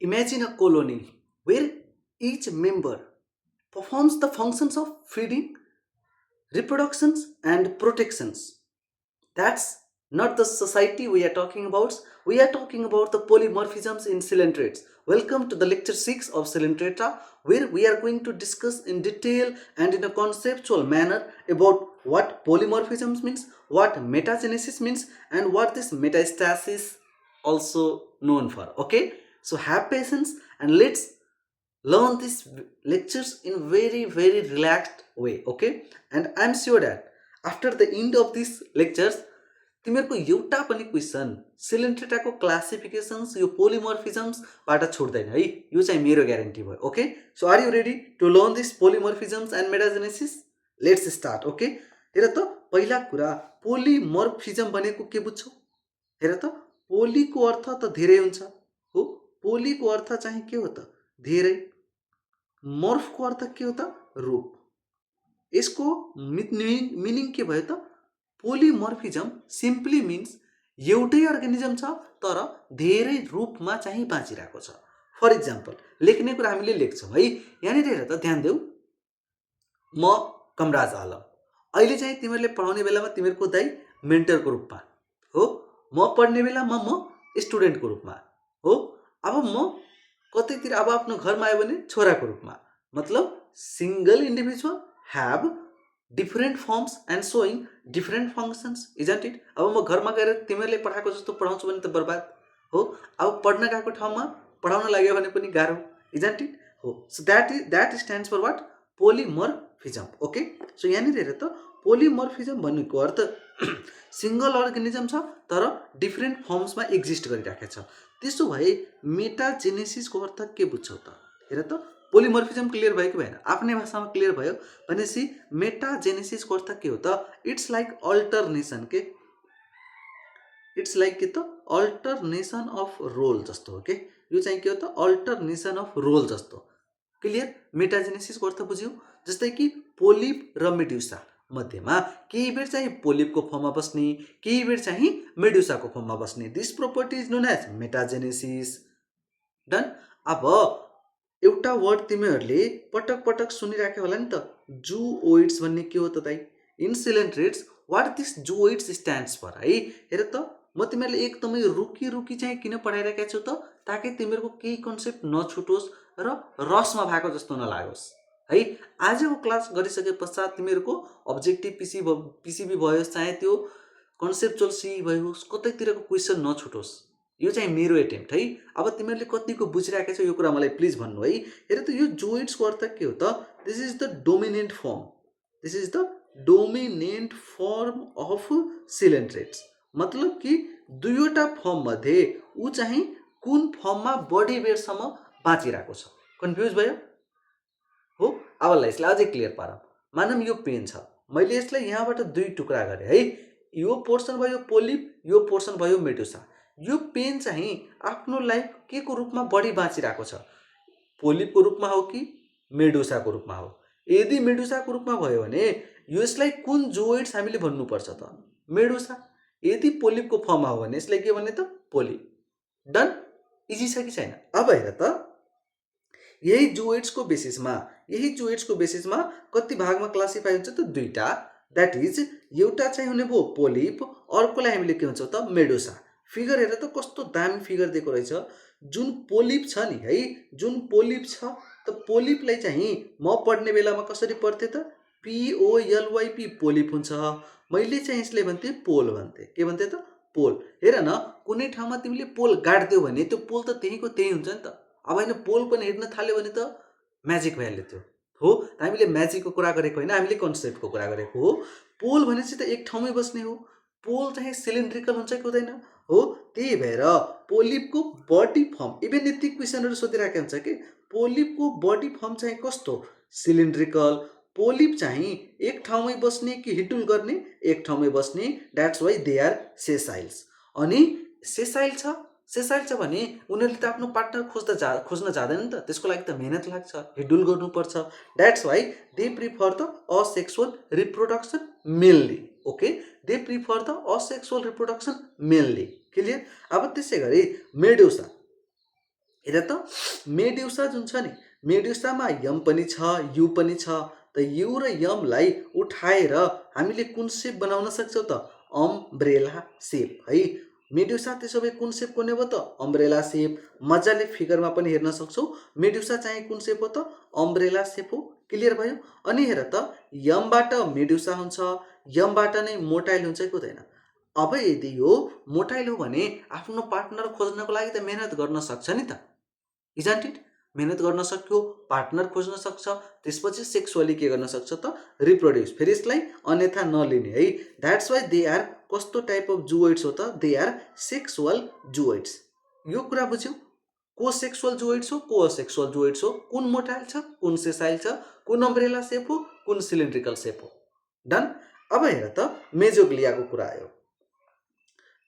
Imagine a colony where each member performs the functions of feeding, reproductions, and protections. That's not the society we are talking about. We are talking about the polymorphisms in coelentrates. Welcome to the lecture 6 of Coelentrata, where we are going to discuss in detail and in a conceptual manner about what polymorphisms means, what metagenesis means, and what this metastasis also known for. Okay, so have patience and let's learn these lectures in very relaxed way. Okay, and I'm sure that after the end of these lectures तिमीहरूको एउटा पनि question सिलिन्ट्रेटाको क्लासिफिकेसन्स यो पोलिमर्फिजम्सबाट छोड्दैन है, यो चाहिँ मेरो guarantee भयो. Okay, so are you ready to learn this polymorphisms and metagenesis? Let's start. Okay, हेर त पहिला कुरा पोलिमर्फिजम भनेको के बुझ्छौ? हेर त पोलीको अर्थ त धेरै हुन्छ हो, पोलीको अर्थ चाहिँ के हो त? धेरै. मर्फको अर्थ के हो त? रूप. यसको मिनिङ के भयो त? पोलिमर्फिजम सिम्पली मिन्स एउटै अर्गानिजम छ तर धेरै रूपमा चाहिँ बाँचिरहेको छ. फर इक्जाम्पल लेख्ने कुरा हामीले लेख्छौँ है. यहाँनिर हेर त, ध्यान देऊ. म कमराज आलम, अहिले चाहिँ तिमीहरूले पढाउने बेलामा तिमीहरूको दाइ मेन्टरको रूपमा हो, म पढ्ने बेलामा म स्टुडेन्टको रूपमा हो. अब म कतैतिर अब आफ्नो घरमा आयो भने छोराको रूपमा. मतलब single individual have different firms and showing different functions, isn't it? अब म घरमा गएर तिमीहरूले पढाएको जस्तो पढाउँछु भने त बर्बाद हो. अब पढ्न गएको ठाउँमा पढाउन लाग्यो भने पनि गाह्रो, इजन्ट इट? हो. So that stands for what? Polymorphism. Okay, so यहाँनिर हेर त, पोलिमर्फिजम भन्नुको अर्थ सिङ्गल अर्गानिजम छ तर डिफरेन्ट फर्म्समा एक्जिस्ट गरिराखेको छ. त्यसो भए मेटाजेनेसिसको अर्थ के बुझ्छौ त? हेर त, पोलिमर्फिजम क्लियर भयो कि भएन? आफ्नै भाषामा क्लियर भयो भनेपछि मेटाजेनेसिसको अर्थ के हो त? It's like alternation. के इट्स लाइक के त? अल्टरनेसन अफ रोल जस्तो हो. के यो चाहिँ के हो त? अल्टरनेसन अफ रोल जस्तो. क्लियर? मेटाजेनेसिसको अर्थ बुझ्यौ? जस्तै कि पोलिप र मेड्युसा मध्येमा केही बेर चाहिँ पोलिपको फर्ममा बस्ने, केही बेर चाहिँ मेड्युसाको फर्ममा बस्ने. This property is known as metagenesis. Done. अब एउटा वर्ड तिमीहरूले पटक पटक सुनिराख्यो होला नि त, जुओइड्स भन्ने के हो त दाइ? In coelenterates what this zooids stands for है. हेर त, म तिमीहरूले एकदमै रुकी चाहिँ किन पढाइरहेका छौ त? ताकि तिमीहरूको केही कन्सेप्ट नछुटोस् र रसमा भएको जस्तो नलागोस् है. आजको क्लास गरिसके पश्चात तिमीहरूको अब्जेक्टिभ पिसिबी भयो, चाहे त्यो कन्सेप्चुअल सी भयो, कतैतिरको क्वेसन नछुटोस्. यो चाहिँ मेरो एटेम्प्ट है. अब तिमीहरूले कतिको बुझिरहेको छौ यो कुरा मलाई प्लिज भन्नु है. हेर त, यो जोइड्सको अर्थ के हो त? This is the dominant form. This is the dominant form of coelenterates. मतलब कि दुईवटा फर्म मध्ये ऊ चाहिँ कुन फर्ममा बढी बेरसम्म बाँचिरहेको छ. कन्फ्युज भयो हो? अब यसलाई अझै क्लियर पारौँ. मानौँ यो पेन छ, मैले यसलाई यहाँबाट दुई टुक्रा गरेँ है. यो पोर्सन भयो पोलिप, यो पोर्सन भयो मेडुसा. यो पेन चाहिँ आफ्नो लाइफ के को रूपमा बढी बाँचिरहेको छ? पोलिपको रूपमा हो कि मेडुसाको रूपमा हो? यदि मेडुसाको रूपमा भयो भने यसलाई कुन जोइड्स हामीले भन्नुपर्छ त? मेडुसा. यदि पोलिपको फर्ममा हो भने यसलाई के भन्ने त? पोलिप. डन. इजी छ कि छैन? अब हेर त, यही जोइड्सको बेसिसमा कति भागमा क्लासिफाई हुन्छ त? दुईटा. द्याट इज एउटा चाहिँ हुने भयो पोलिप, अर्कोलाई हामीले के भन्छौँ त? मेडुसा. फिगर हेर त, कस्तो दामी फिगर दिएको रहेछ. जुन पोलिप छ नि है, जुन पोलिप छ त पोलिपलाई चाहिँ म पढ्ने बेलामा कसरी पढ्थेँ त? पिओएलवाइपी पोलिप हुन्छ. मैले चाहिँ यसले भन्थेँ पोल भन्थेँ. के भन्थेँ त? पोल. हेर न, कुनै ठाउँमा तिमीले पोल गाड्दियौ भने त्यो पोल त त्यहीँको त्यही हुन्छ नि त. अब होइन, पोल पनि हिँड्न थाल्यो भने त म्याजिक भइहाल्यो त्यो हो. हामीले म्याजिकको कुरा गरेको होइन, हामीले कन्सेप्टको कुरा गरेको हो. पोल भनेपछि त एक ठाउँमै बस्ने हो. पोल चाहिँ सिलिन्ड्रिकल हुन्छ कि हुँदैन हो. त्यही भएर पोलिपको बडी फर्म, इभन यति क्वेसनहरू सोधिरहेको हुन्छ कि पोलिपको बडी फर्म चाहिँ कस्तो? सिलिन्ड्रिकल. पोलिप चाहिँ एक ठाउँमै बस्ने कि हिडुल गर्ने? एक ठाउँमै बस्ने. That's why they are sessiles. अनि सेसाइल छ भने उनीहरूले त आफ्नो पार्टनर खोज्न जाँदैन नि त. त्यसको लागि त मेहनत लाग्छ, हिडुल गर्नुपर्छ. That's why they prefer the asexual reproduction mainly. Okay, they prefer the asexual reproduction mainly. Clear? अब त्यसै गरी मेडुसा हेर त मेड्युसा जुन छ नि, मेड्युसामा यम पनि छ, यु पनि छ। त यु र यमलाई उठाएर हामीले कुन सेप बनाउन सक्छौँ त? अम्ब्रेला सेप है। मेड्युसा त्यसो भए कुन सेपको हुने भयो त? अम्ब्रेला सेप। मजाले फिगरमा पनि हेर्न सक्छौ, मेड्युसा चाहिँ कुन सेप हो त? अम्ब्रेला सेप हो। क्लियर भयो? अनि हेर त यमबाट मेड्युसा हुन्छ, यमबाट नै मोटाइल हुन्छ कि हुँदैन? अब यदि यो मोटाइल हो भने आफ्नो पार्टनर खोज्नको लागि त मेहनत गर्न सक्छ नि त, इजन्ट इट? मेहनत गर्न सक्यो, पार्टनर खोज्न सक्छ, त्यसपछि सेक्सुअली के गर्न सक्छ त? रिप्रोड्युस। फेरि यसलाई अन्यथा नलिने है। द्याट्स वाइ दे आर कस्तो टाइप अफ जुओइड्स हो त? They are sexual zooids. यो कुरा बुझ्यौ? को सेक्सुअल जुओइड्स हो, को असेक्सुअल जुओइड्स हो, कुन मोटाइल छ, कुन सेसाइल छ, कुन अम्ब्रेला सेप हो, कुन सिलिन्ड्रिकल सेप हो। डन। अब हेर त मेजोग्लियाको कुरा आयो।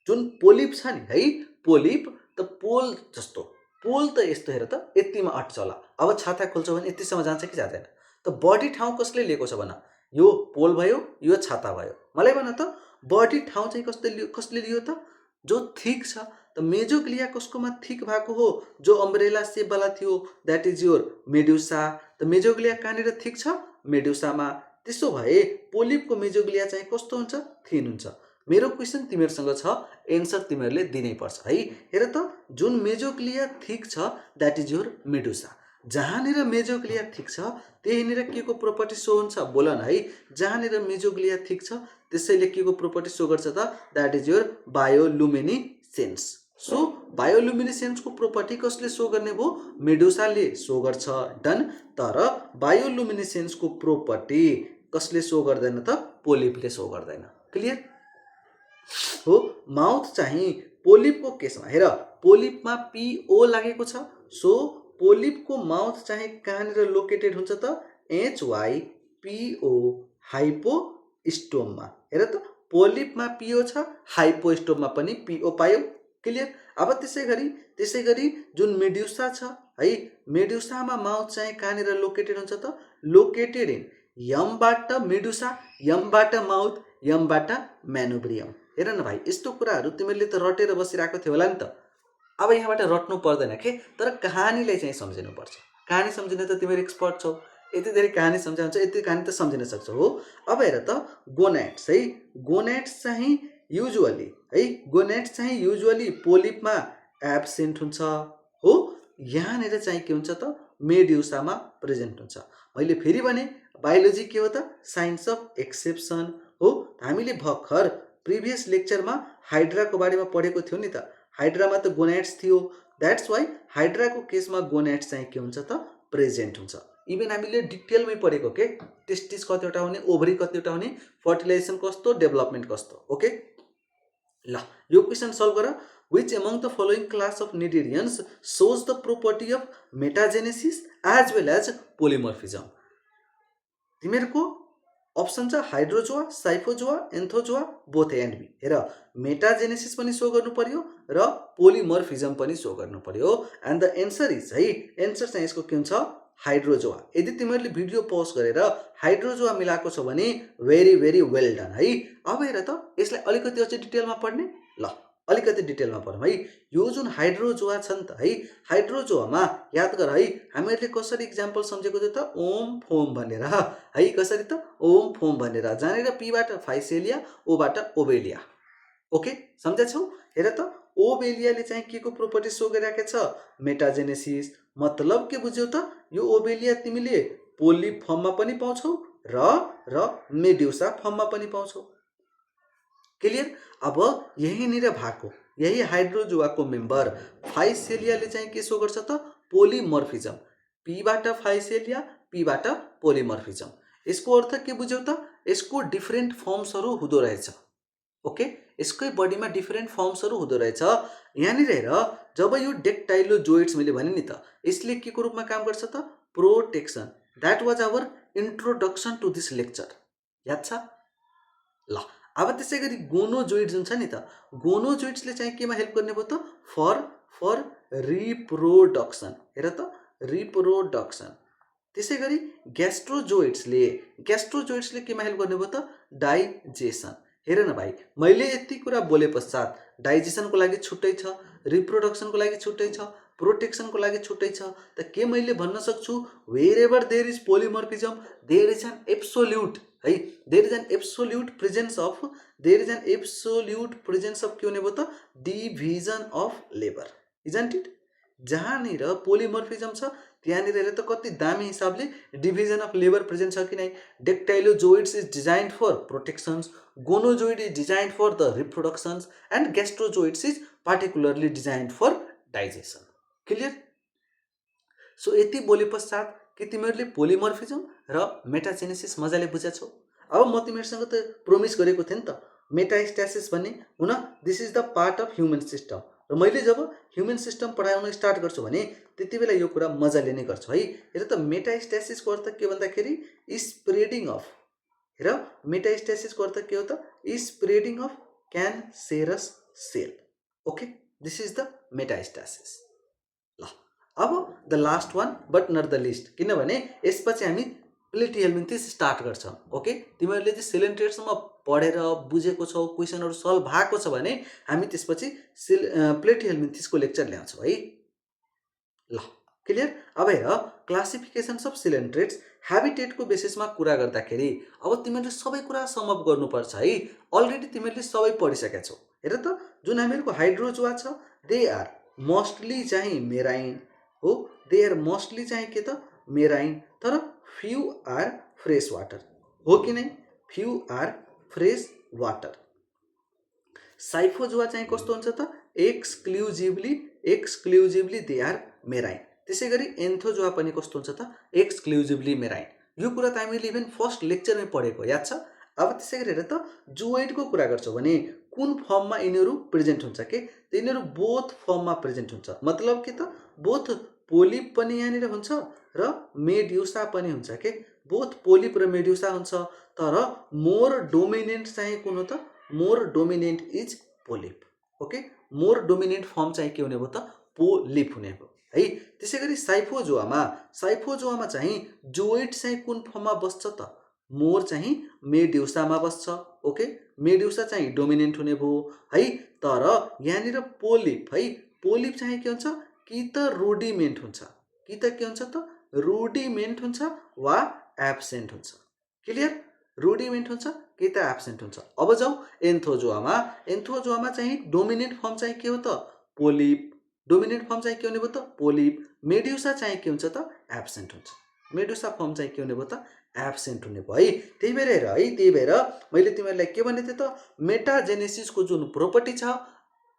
जुन पोलिप छ नि है, पोलिप त पोल जस्तो, पोल त यस्तो हेर त यतिमा अट्छ होला। अब छाता खोल्छौ भने यतिसम्म जान्छ कि जाँदैन? त बडी ठाउँ कसले लिएको छ भन? यो पोल भयो, यो छाता भयो। मलाई भन त बडी ठाउँ चाहिँ कसले लियो त? जो थिक छ। त मेजोग्लिया कसकोमा थिक भएको हो? जो अम्ब्रेला सेपवाला थियो, द्याट इज योर मेड्युसा। त मेजोग्लिया कहाँनिर थिक छ? मेड्युसामा। त्यसो भए पोलिपको मेजोग्लिया चाहिँ कस्तो हुन्छ? थिन हुन्छ। मेरो क्वेसन तिमीहरूसँग छ, एन्सर तिमीहरूले दिनै पर्छ है। हेर त जुन मेजोग्लिया थिक छ द्याट इज योर मेडुसा। जहाँनिर मेजोग्लिया थिक छ त्यहीँनिर के को प्रोपर्टी सो हुन्छ? बोल न है। जहाँनिर मेजोग्लिया थिक छ त्यसैले के को प्रोपर्टी सो गर्छ त? That is your bioluminescence. So बायोलुमिनेसेन्सको प्रोपर्टी कसले सो गर्ने भयो? मेडुसाले सो गर्छ। डन। तर बायोलुमिनेसेन्सको प्रोपर्टी कसले सो गर्दैन त? पोलिपले सो गर्दैन। क्लियर हो? माउथ चाहिँ पोलिपको केसमा हेर, पोलिपमा पिओ लागेको छ। सो पोलिपको माउथ चाहिँ कहाँनिर लोकेटेड हुन्छ त? HYPO हाइपोस्टोममा। हेर त पोलिपमा पिओ छ, हाइपोस्टोममा पनि पिओ पायो। क्लियर? अब त्यसै गरी जुन मेड्युसा छ है, मेड्युसामा माउथ चाहिँ कहाँनिर लोकेटेड हुन्छ त? लोकेटेड इन यमबाट मेडुसा, यमबाट माउथ, यमबाट म्यानुब्रियम। हेर न भाइ, यस्तो कुराहरू तिमीहरूले त रटेर बसिरहेको थियो होला नि त। अब यहाँबाट रट्नु पर्दैन के, तर कहानीलाई चाहिँ सम्झिनुपर्छ। कहानी सम्झिन त तिमीहरू एक्सपर्ट छौ। यति धेरै कहानी सम्झाइ हुन्छ, यति कहानी त सम्झिन सक्छौ हो। अब हेर त गोनाड्स है, गोनाड्स चाहिँ युजुअली पोलिपमा एब्सेन्ट हुन्छ हो। यहाँनिर चाहिँ के हुन्छ त? मेड्युसामा प्रेजेन्ट हुन्छ। मैले फेरि भने बायोलोजी के हो त? साइन्स अफ एक्सेप्सन हो। हामीले भर्खर प्रिभियस लेक्चरमा हाइड्राको बारेमा पढेको थियो नि त। हाइड्रामा त गोनाड्स थियो। द्याट्स वाइ हाइड्राको केसमा गोनाड्स चाहिँ के हुन्छ त? प्रेजेन्ट हुन्छ। इभन हामीले डिटेलमै पढेको के, टेस्टिस कतिवटा हुने, ओभरी कतिवटा हुने, फर्टिलाइजेसन कस्तो, डेभलपमेन्ट कस्तो। ओके ल, यो क्वेसन सल्भ गर। Which among the following class of cnidarians shows the property of metagenesis as well as polymorphism? तिमीहरूको अप्सन छ Hydrozoa, Scyphozoa, Anthozoa, both A and B. हेर, मेटाजेनेसिस पनि सो गर्नु पर्यो र पोलिमर्फिजम पनि सो गर्नु पर्यो। एन्ड द एन्सर इज है, एन्सर चाहिँ यसको के हुन्छ? हाइड्रोजोआ। यदि तिमीहरूले भिडियो पज गरेर हाइड्रोजोआ मिलाएको छ भने भेरी भेरी वेल डन है। अब हेर त यसलाई अलिकति अझै डिटेलमा पढ्ने। ल, अलिकति डिटेलमा पढौँ है। यो जुन हाइड्रोजोआ छ नि त है, हाइड्रोजोआमा याद गर है, हामीहरूले कसरी इक्जाम्पल सम्झेको थियो त? ओम फोम भनेर है। कसरी त? ओम फोम भनेर। जहाँनिर पीबाट फाइसेलिया, ओबाट ओबेलिया। ओके, सम्झेछौ? हेर त ओबेलियाले चाहिँ के को प्रोपर्टी सो गरिरहेको छ? मेटाजेनेसिस। मतलब के बुझ्यौ त? यो ओबेलिया तिमीले पोलिप फर्ममा पनि पाउँछौ र मेड्युसा फर्ममा पनि पाउँछौ। क्लियर? अब यहीँनिर भएको यही हाइड्रोजोआको मेम्बर फाइसेलियाले चाहिँ के सो गर्छ त? पोलिमर्फिजम। पीबाट फाइसेलिया, पीबाट पोलिमर्फिजम। यसको अर्थ के बुझ्यौ त? यसको डिफरेन्ट फर्म्सहरू हुँदो रहेछ। ओके, यसकै बडीमा डिफरेन्ट फर्म्सहरू हुँदो रहेछ। यहाँनिर हेर, जब यो डेक्टाइलोजोइड्स मैले भने नि त, यसले के को रूपमा काम गर्छ त? Protection. That was our introduction to this lecture. याद छ? ल, अब त्यसै गरी गोनोजोइड्स हुन्छ नि त, गोनोजोइड्सले चाहिँ केमा हेल्प गर्ने भयो त? For reproduction. हेर त, रिप्रोडक्सन। त्यसै गरी ग्यास्ट्रोजोइड्सले केमा हेल्प गर्ने भयो त? डाइजेसन। हेर न भाइ, मैले यति कुरा बोले पश्चात डाइजेसनको लागि छुट्टै छ, रिप्रोडक्सनको लागि छुट्टै छ, प्रोटेक्सनको लागि छुट्टै छ। त के मैले भन्न सक्छु wherever there is polymorphism there is an absolute है, there is an absolute presence of के हुने भयो त division of labour, isn't it. जहाँनिर पोलिमर्फिजम छ त्यहाँनिर हेर त कति दामी हिसाबले डिभिजन अफ लेबर प्रेजेन्ट छ कि नै। Dactylozooids is designed for protections, gonozooid is designed for the reproductions and gastrozooids is particularly designed for digestion. Clear? So यति बोले पश्चात कि तिमीहरूले पोलिमर्फिजम र मेटाजेनेसिस मजाले बुझेछौ। अब म तिमीहरूसँग त प्रोमिस गरेको थिएँ नि त मेटास्ट्यासिस भन्ने हुन this is the part of human system, र मैले जब ह्युमन सिस्टम पढाउन स्टार्ट गर्छु भने त्यति बेला यो कुरा मजाले नै गर्छु है। हेर त मेटास्ट्यासिसको अर्थ के भन्दाखेरि स्प्रेडिङ अफ, हेर मेटास्ट्यासिसको अर्थ के हो त spreading of cancerous cell. Okay, this is the metastasis. ल अब the last one but not the least, किनभने यसपछि हामी प्लेटिहेल्मिन्थिस स्टार्ट गर्छौँ। ओके, तिमीहरूले चाहिँ सिलेन्ट्रेटसम्म पढेर बुझेको छौ, क्वेसनहरू सल्भ भएको छ भने हामी त्यसपछि प्लेटिहेल्मिन्थिसको लेक्चर ल्याउँछौँ है। ल क्लियर? अब हेर क्लासिफिकेसन्स अफ सिलेन्ट्रेट्स ह्याबिटेटको बेसिसमा कुरा गर्दाखेरि अब तिमीहरूले सबै कुरा समअप गर्नुपर्छ है। अलरेडी तिमीहरूले सबै पढिसकेका छौ। हेर त जुन हामीहरूको हाइड्रोजोआ छ दे आर मोस्टली चाहिँ मेराइन हो, दे आर मोस्टली चाहिँ के त मेराइन, तर फ्यु आर फ्रेस वाटर हो कि नै, few are fresh water. Scyphozoa चाहिँ कस्तो हुन्छ त एक्सक्लुजिभली दे आर मेराइन। त्यसै गरी एन्थोजोआ पनि कस्तो हुन्छ त एक्सक्लुजिभली मेराइन। यो कुरा त हामीले इभन फर्स्ट लेक्चरमै पढेको याद छ। अब त्यसै गरी हेर त जोइडको कुरा गर्छौँ भने कुन फर्ममा यिनीहरू प्रेजेन्ट हुन्छ के, त यिनीहरू बोथ फर्ममा प्रेजेन्ट हुन्छ। मतलब के त बोथ पोलिप पनि यहाँनिर हुन्छ र मेड्युसा पनि हुन्छ के, बोथ पोलिप र मेड्युसा हुन्छ, तर मोर डोमिनेन्ट चाहिँ कुन हो त more dominant is polyp. Okay, more dominant form चाहिँ के हुने भयो त पोलिप हुने भयो है। त्यसै गरी साइफोजोआमा चाहिँ जोइड चाहिँ कुन फर्ममा बस्छ त मोर चाहिँ मेड्युसामा बस्छ। ओके, मेड्युसा चाहिँ डोमिनेन्ट हुने भयो है, तर यहाँनिर पोलिप है, पोलिप चाहिँ के हुन्छ कि त रुडिमेन्ट हुन्छ, कि त के हुन्छ त रुडिमेन्ट हुन्छ वा एब्सेन्ट हुन्छ। क्लियर? रुडिमेन्ट हुन्छ कि त एब्सेन्ट हुन्छ। अब जाउँ एन्थोजोआमा चाहिँ डोमिनेन्ट फर्म चाहिँ के हो त पोलिप, डोमिनेन्ट फर्म चाहिँ के हुने भयो त पोलिप। मेड्युसा चाहिँ के हुन्छ त एब्सेन्ट हुन्छ, मेड्युसा फर्म चाहिँ के हुने भयो त एब्सेन्ट हुने भयो है। त्यही भएर हेर है, त्यही भएर मैले तिमीहरूलाई के भनेको थिएँ त मेटाजेनेसिसको जुन प्रोपर्टी छ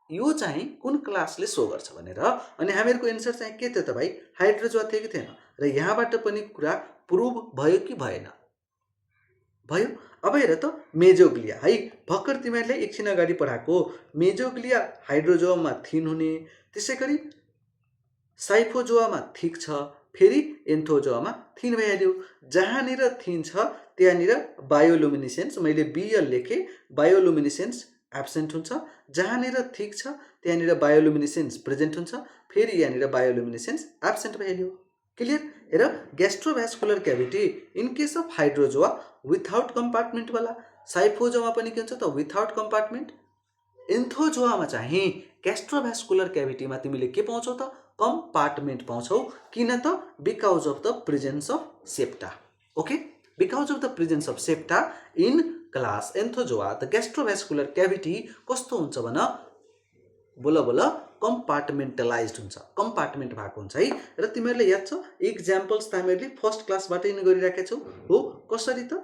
यो चाहिँ कुन क्लासले सो गर्छ भनेर। अनि हामीहरूको एन्सर चाहिँ के थियो त भाइ हाइड्रोजोआ थियो कि थिएन, र यहाँबाट पनि कुरा प्रुभ भयो कि भएन, भयो। अब हेर त मेजोग्लिया है, भर्खर तिमीहरूले एकछिन अगाडि पढाएको मेजोग्लिया हाइड्रोजोआमा थिन हुने, त्यसै गरी साइफोजोआमा थिक छ, फेरि एन्थोजोआमा थिन भइहाल्यो। जहाँनिर थिन छ त्यहाँनिर बायोलुमिनेसेन्स, मैले बिएल लेखेँ, बायोलुमिनेसेन्स एब्सेन्ट हुन्छ। जहाँनिर थिक छ त्यहाँनिर बायोलुमिनेसेन्स प्रेजेन्ट हुन्छ, फेरि यहाँनिर बायोलुमिनेसेन्स एब्सेन्ट भइहाल्यो। क्लियर? हेर gastrovascular cavity in case of Hydrozoa without कम्पार्टमेन्टवाला, साइफोजोआमा पनि के हुन्छ त विथआउट कम्पार्टमेन्ट। एन्थोजोआमा चाहिँ ग्यास्ट्रोभ्यास्कुलर क्याभिटीमा तिमीले के पाउँछौ त कम्पार्टमेन्ट पाउँछौ। किन त because of the presence of septa. Okay, because of the presence of septa in class Anthozoa the gastrovascular cavity कस्तो हुन्छ भन, बोल कम्पार्टमेन्टलाइज्ड हुन्छ, कम्पार्टमेन्ट भएको हुन्छ है। र तिमीहरूले याद छ इक्जाम्पल्स त हामीहरूले फर्स्ट क्लासबाटै नै गरिराखेका छौ हो। कसरी त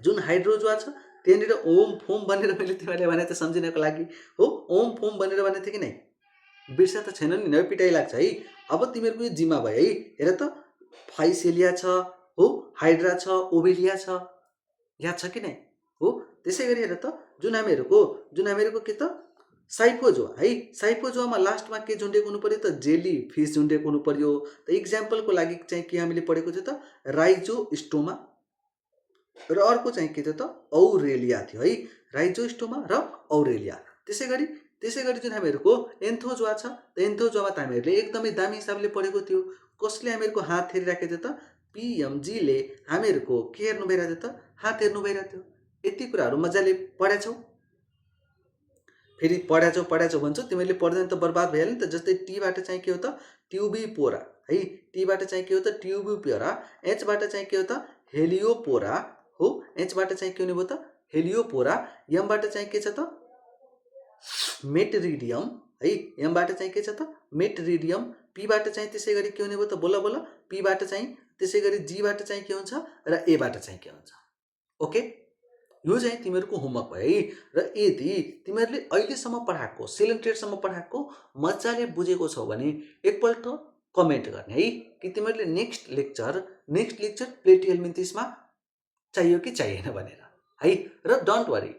जुन हाइड्रोजोआ छ त्यहाँनिर ओम फोम भनेर मैले तिमीहरूले भने त सम्झिनको लागि हो, ओम फोम भनेर भनेको थिएँ कि नै, बिर्सा त छैन नि, नयाँ पिटाइ लाग्छ है। अब तिमीहरूको यो जिम्मा भयो है। हेर त फाइसेलिया छ हो, हाइड्रा छ, ओभेलिया छ, याद छ कि नै हो। त्यसै गरी हेर त जुन हामीहरूको के त साइफोजोआ है, साइफोजोआमा लास्टमा के झुन्डेको हुनु पर्यो त जेली फिस झुन्डेको हुनु पर्यो। त इक्जाम्पलको लागि चाहिँ के हामीले पढेको थियो त राइजोस्टोमा, र अर्को चाहिँ के थियो त औरेलिया थियो है, राइजोस्टोमा र औरेलिया। त्यसै गरी जुन हामीहरूको एन्थोजोआ छ त एन्थोजोआमा त हामीहरूले एकदमै दामी हिसाबले पढेको थियो। कसले हामीहरूको हात हेरिराखेको थियो त पिएमजीले हामीहरूको के हेर्नु भइरहेको थियो त हात हेर्नु भइरहेको थियो। यति कुराहरू मजाले पढाछौ। फेरि पढाछौ भन्छौ, तिमीले पढ्दैन त बर्बाद भइहाल्यो नि त। जस्तै टीबाट चाहिँ के हो त ट्युबिपोरा है, टीबाट चाहिँ के हो त ट्युबिपोरा, एचबाट चाहिँ के हो त हेलियोपोरा हो, एचबाट चाहिँ के हुने भयो त हेलियोपोरा, एमबाट चाहिँ के छ त मेटरिडियम है, एमबाट चाहिँ के छ त मेटरिडियम, पीबाट चाहिँ त्यसै गरी के हुने भयो त बोला बोला, पीबाट चाहिँ त्यसै गरी जीबाट चाहिँ के हुन्छ र एबाट चाहिँ के हुन्छ। ओके, यो चाहिँ तिमीहरूको होमवर्क भयो है। र यदि तिमीहरूले अहिलेसम्म पढाएको सिलेन्टेडसम्म पढाएको मजाले बुझेको छौ भने एकपल्ट कमेन्ट गर्ने है कि तिमीहरूले नेक्स्ट लेक्चर प्लेटी एलिमेन्टिसमा चाहियो कि चाहिएन भनेर है। र don't worry,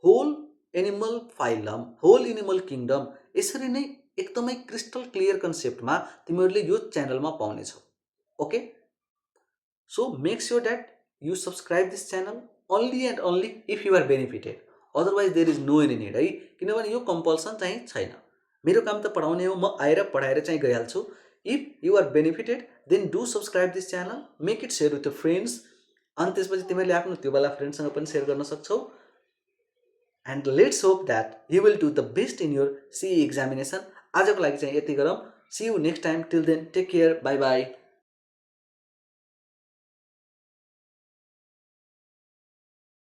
whole animal phylum, whole animal kingdom यसरी नै एकदमै क्रिस्टल क्लियर कन्सेप्टमा तिमीहरूले यो च्यानलमा पाउनेछौ। Okay, so make sure that you subscribe this channel only and only if you are benefited, otherwise there is no any need है। किनभने यो कम्पल्सन चाहिँ छैन, मेरो काम त पढाउने हो, म आएर पढाएर चाहिँ गइहाल्छु। If you are benefited then do subscribe this channel, make it share with your friends, अनि त्यसपछि तिमीहरूले आफ्नो त्योवाला फ्रेन्डसँग पनि सेयर गर्न सक्छौ। And let's hope that you will do the best in your SEE examination. आजको लागि चाहिँ यति गरौँ, see you next time, till then take care, bye by.